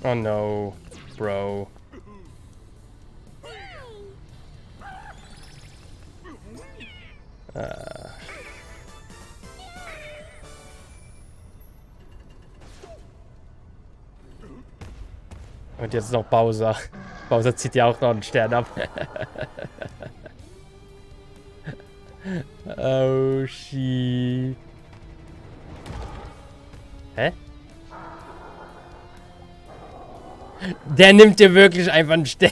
Oh no, bro. Ah. Und jetzt noch Bowser. Bowser zieht ja auch noch einen Stern ab. oh, shit. Hä? Der nimmt dir wirklich einfach einen Stern.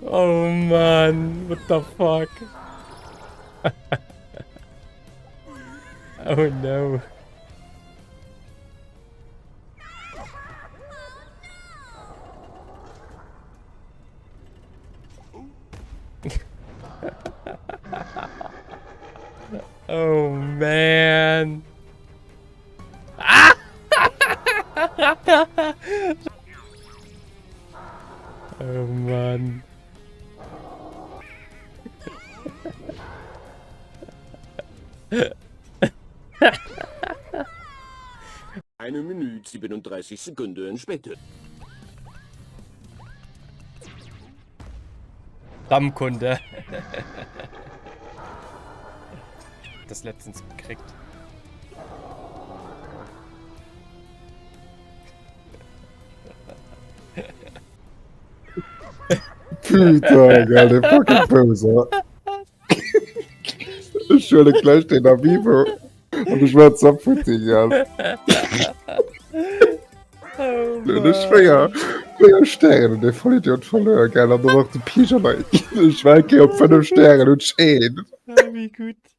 oh Mann, what the fuck? oh no. oh man. Ah! oh Mann. Eine Minute 37 Sekunden später. Stammkunde. Das letztens gekriegt. Putain, gell, de fucking Bowser. Ech huele gleich den Amiibo an ech schwätz am Futti, gell. Oh, Lo hunn ech 4, 4 Stären un dee Vollidiot verluer, gell, an dann nach de Peach an der Ech war eng Kéier op 5 Stären, hunn ech een. Wéi gutt.